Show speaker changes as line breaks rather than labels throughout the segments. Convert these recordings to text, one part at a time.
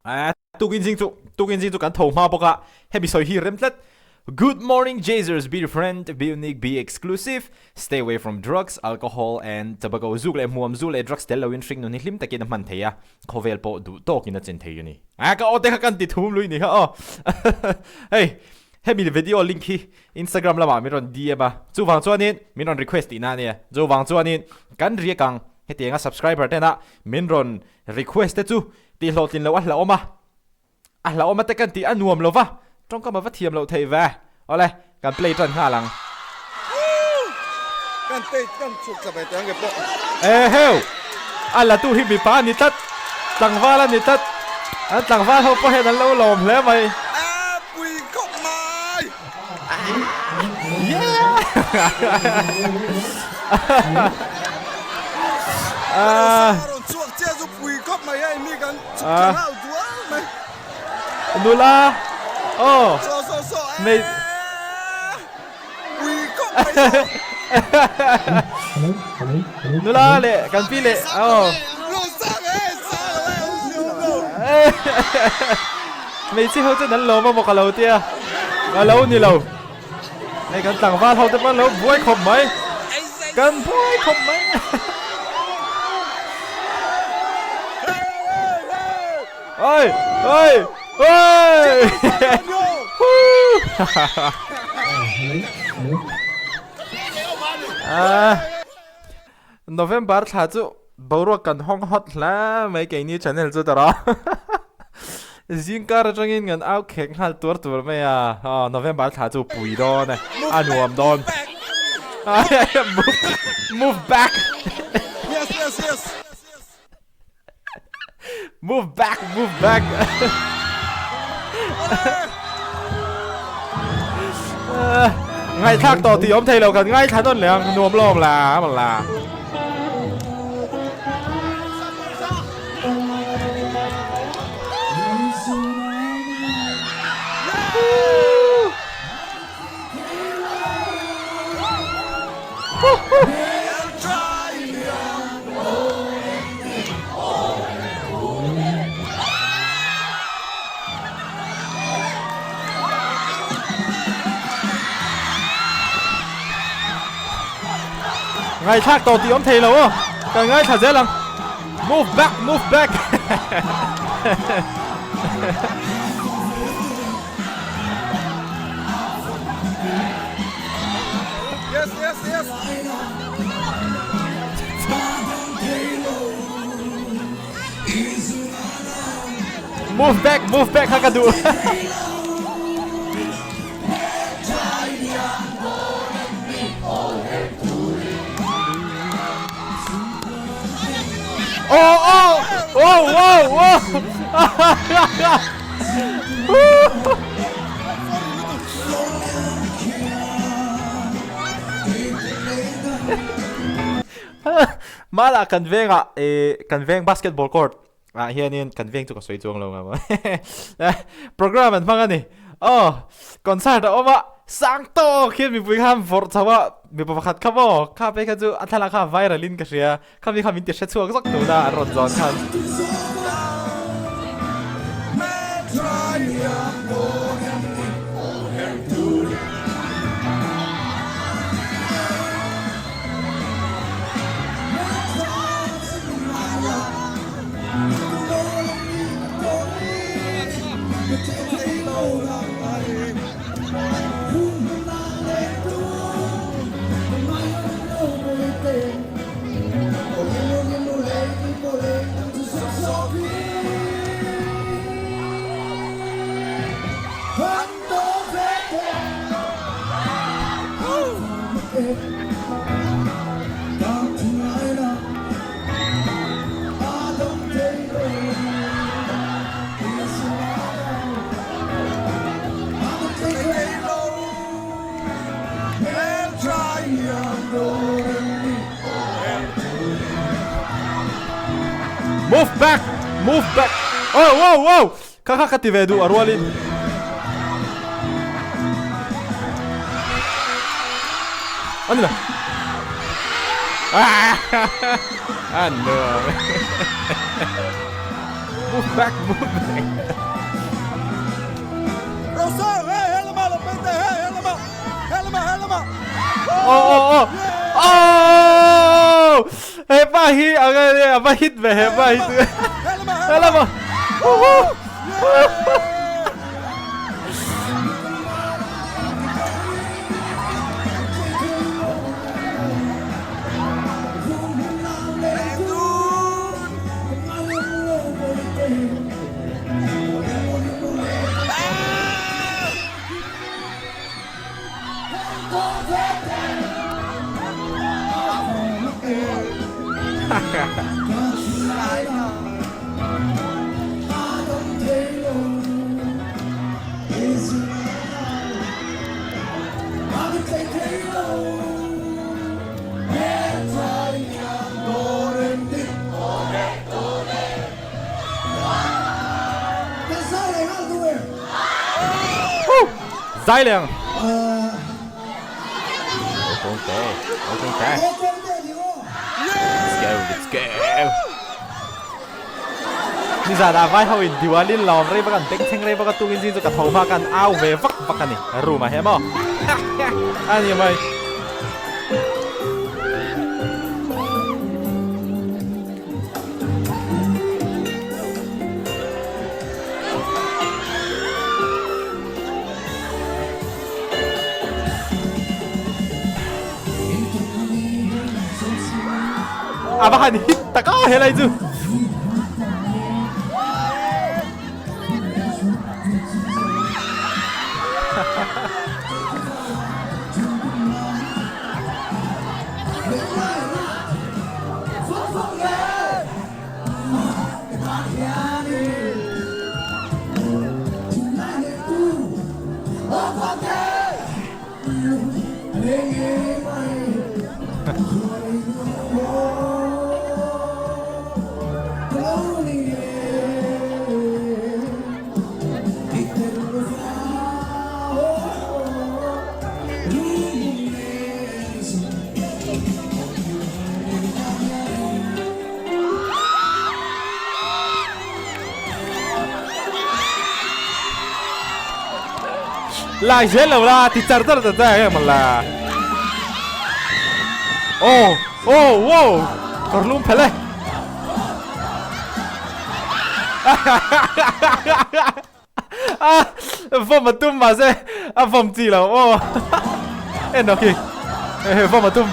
A tukin zing chu tukin zing chu kan tho hma bawk a, hemi sawi hi rem tlat. Good morning Jazers, be different, be unique, be exclusive, stay away from drugs, alcohol and tobacco Zuk leh hmuam zu leh drugs tel loin hring nun hi hlim takin a hman thei a, khawvel pawh duh tawkin a chen thei a ni. A ka aw te kha kan ti thum lui ni kha aw. Hei hemi video link hi Instagram lamah min rawn DM a, chuvang chuanin min rawn request tihna a nia. Chuvang chuanin kan riak ang hetianga subscriber tena min rawn request te chu Tihhlawhtlin loh a hlauhawm a, a hlauhawm a te kan tih a nuam lo va, tawngkam a va thiam loh theih ve. Awle, kan play tan nghal ang.
Kan play kan chhuk thla ve teh ang ke pawh.
Eheu! A la tu hi mipa a ni tlat, tlangval a ni tlat. An tlangval ho pawh hian an lo lawm hle mai.
A pui khawp mai!
Yeah!
Rawn chhuak chiah chu pui khawp mai hei mi kan chhuk thla nghal dual mai.
Nula aw.
Saw saw saw eee pui khawp mai saw.
Nula leh kan pi leh aw. Hmeichhe ho chuan an lawm a maw ka lo tia, a lo ni lo. Hei kan tlangval ho te pawh an lo buai khawp mai, kan buai khawp mai. Oi! Oi! Oi! November thla chu boruak kan hawng hawt hle mai keini channel chu tawrh a zingkar atangin kan au khek nghal tuar tur mai a aw November thla chu pui dawn e a nuam dawn move back
yes yes yes
move back move back Ngaihthlak tawh tih awm thei lo kan ngaithla nawn leh ang nuam lawm la a la. Ngaihthlak tawh tih awm thei lo aw, kan ngaithla zel ang. Move back, move back.
Yes, yes, yes.
Move back, move back kha ka duh. Oh, oh, oh, oh, oh. Mala kan vengah eh kan veng basketball court ah hianin kan veng chu ka sawi chuang lo ngam program an hmang a ni aw concert a awm a sang tawk hian mipui kha an vawrh chho a mipa pakhat kha maw kha phei kha chu a thlalak kha a viral in ka hria khami kha min ti hre chhuak zawk tuna an rawn zawn khan. Move back! Move back! Oh, wow, wow! Kha kha ka ti ve duh a rualin. Ani lo. Ah! An nuam. Move back, move back.
Rosang, hei he lamah lo pen teh, hei he lamah, he lamah, he lamah.
Oh, oh, oh. Oh! He pa hi ang a va hit ve he pa hi chu.
He lamah,
He lamah. Woohoo! Zai leh ang. Let's go, let's go. Nizan ah vai ho in Diwali lawm rei vak an bengchheng rei vak a tukin zing chu ka tho hma khan au ve vak vak a ni room ah hian maw a ni mai. A va han hit tak a helai chu. Lai zel lo la ti char char ta ta em la. Oh, oh, wow. Kawr lum phel e. A vawm a tum mahse a vawm chi lo aw en ok vawm a tum.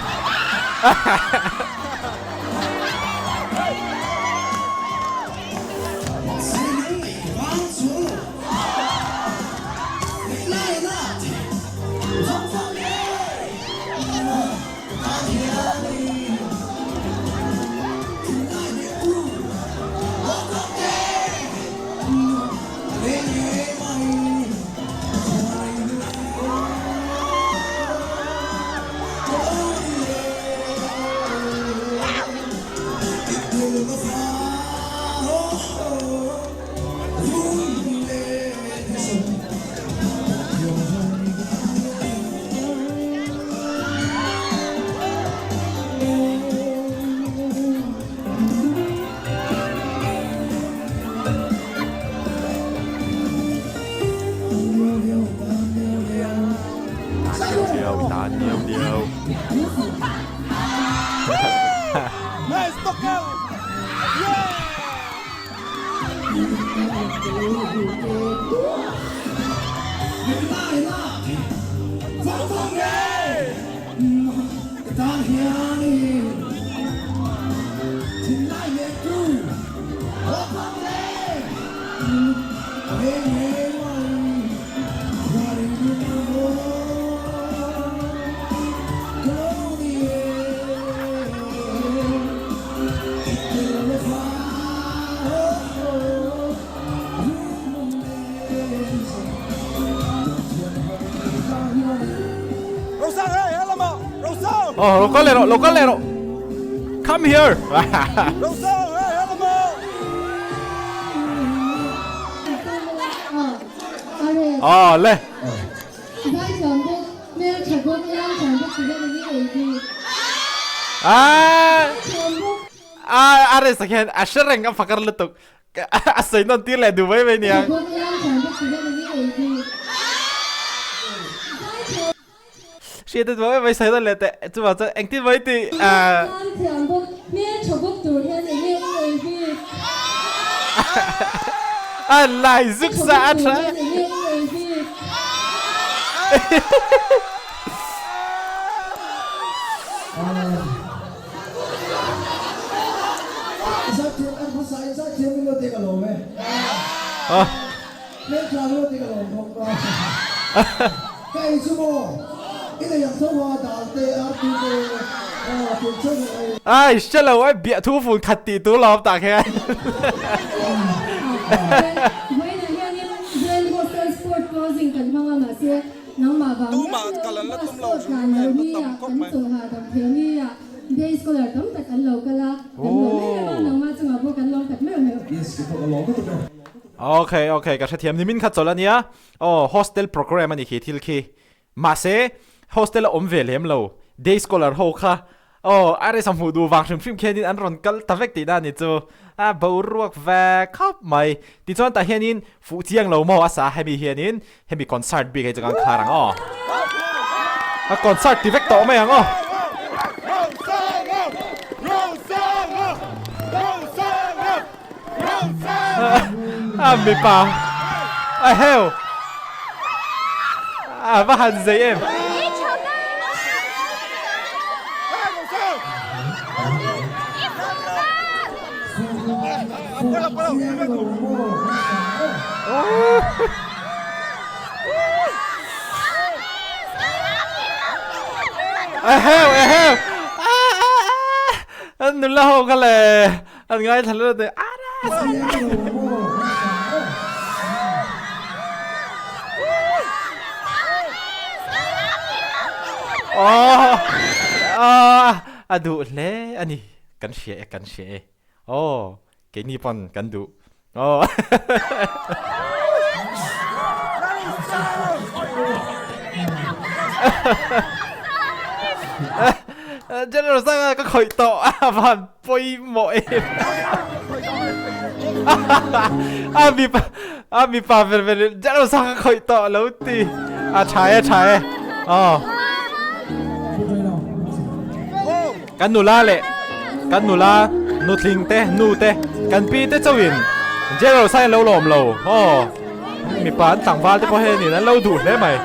Oh, lo kal leh rawh, lo kal leh rawh. Come here. Oh, le. Ah, ah, a rest ah khian a hre reng a fakar lutuk. A sawi nawn tir leh duh mai mai nia. Hriat a duh mai mai sawi nawn leh teh chuvang chuan engtin mai tih ah. A lai zuk sa a tha. Ai hre lo ai biah thu fun khat tih tur lo awm tah khian.
Tumah kal an la tum lo hrim hrim a, an la tam khawp mai.
Day scholar tam tak an lo kal a, kan lawm em em a, nangmah chungah pawh kan lawm tak meuh meuh.
Yes, ka pawh ka lawm lutuk e.
Ok ok ka hrethiam nimin kha chawlh ania aw hostel program ani khi thil khi mahse hostel a awm ve lem lo day scholar ho kha aw RS a hmuh duh vang hrim hrim khianin an rawn kal ta vek tihna ani chu a boruak ve khawp mai tichuan tah hianin fuh chiang lo maw a sa hemi hianin Hemi concert bik hei chu kan khar ang aw. A concert ti vek tawh mai ang aw. A mipa a heu a va han zei em. Eheu eheu an nula ho kha le an ngaithla lut a aw a duh hle a ni kan hria e kan hria e aw Keini pawn kan duh. Aw. General Sanga ka khawih tawh a van pawimawh em. A mipa a mipa vel vel in General Sanga ka khawih tawh lo ti. A tha e tha e. Aw. Kan nula leh kan nula nutling te nu te kan pi te chauhin General sai an lo lawm lo aw mipa an tlangval te pawh hianin an lo duh hle mai.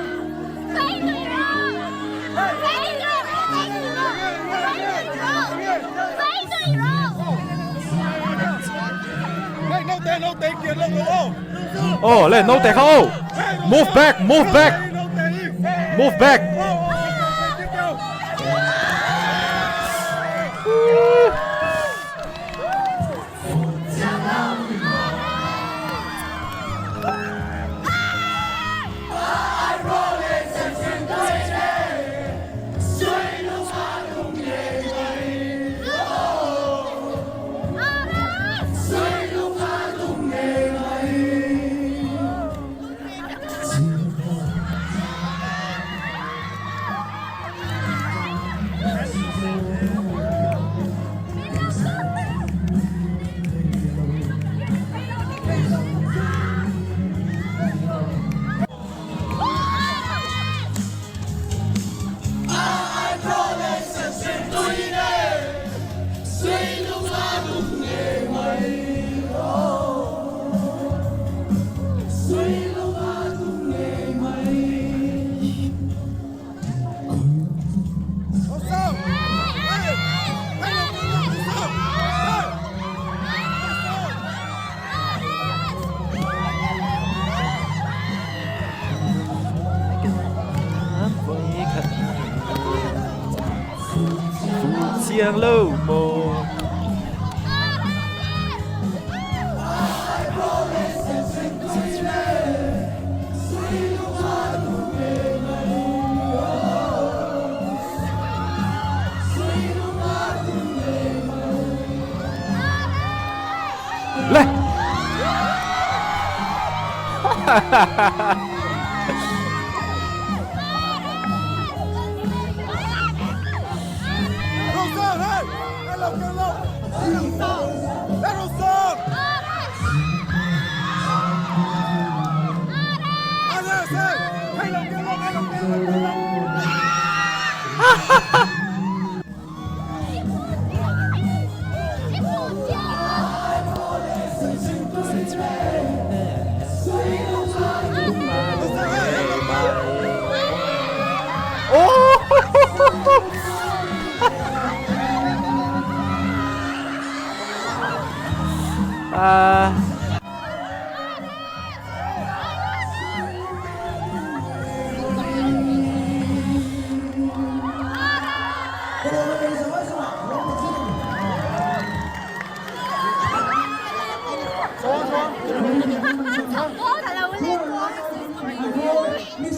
Aw le naute kha aw move back move back move back. Chiang lo maw. Le!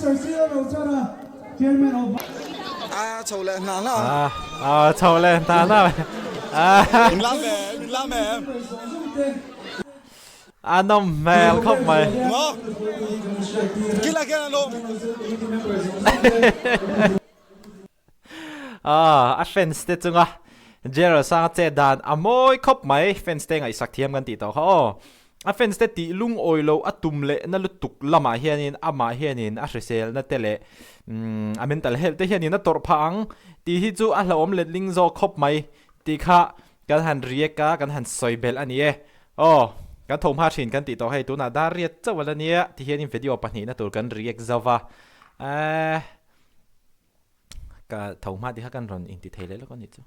Mister C L Rochana, Chairman of.
A chho leh hna hna.
A chho leh hna hna.
Min lam em, min lam em.
A nawm hmel khawp mai.
Maw? Kila khian an awm.
A fans te chunga Gerald Sanga chet dan a mawi khawp mai. Fans te ngaihsak thiam kan tih tawh kha aw. A fans te tih lungawi loh a tum leh na lutuk lamah hianin amah hianin a hriselna te leh a mental health te hianin a tawrh phah ang tih hi chu a hlauhawm letling zawk khawp mai tih kha kan han react a, kan han sawi belh a ni e. Aw, kan tho hma thin kan tih tawh hei tunah dar riat chauh a la nia ti hianin video pahnihna tur kan react zo va. Eeh ka tho hma tih kha kan rawn inti thei leh lawk a nih chu.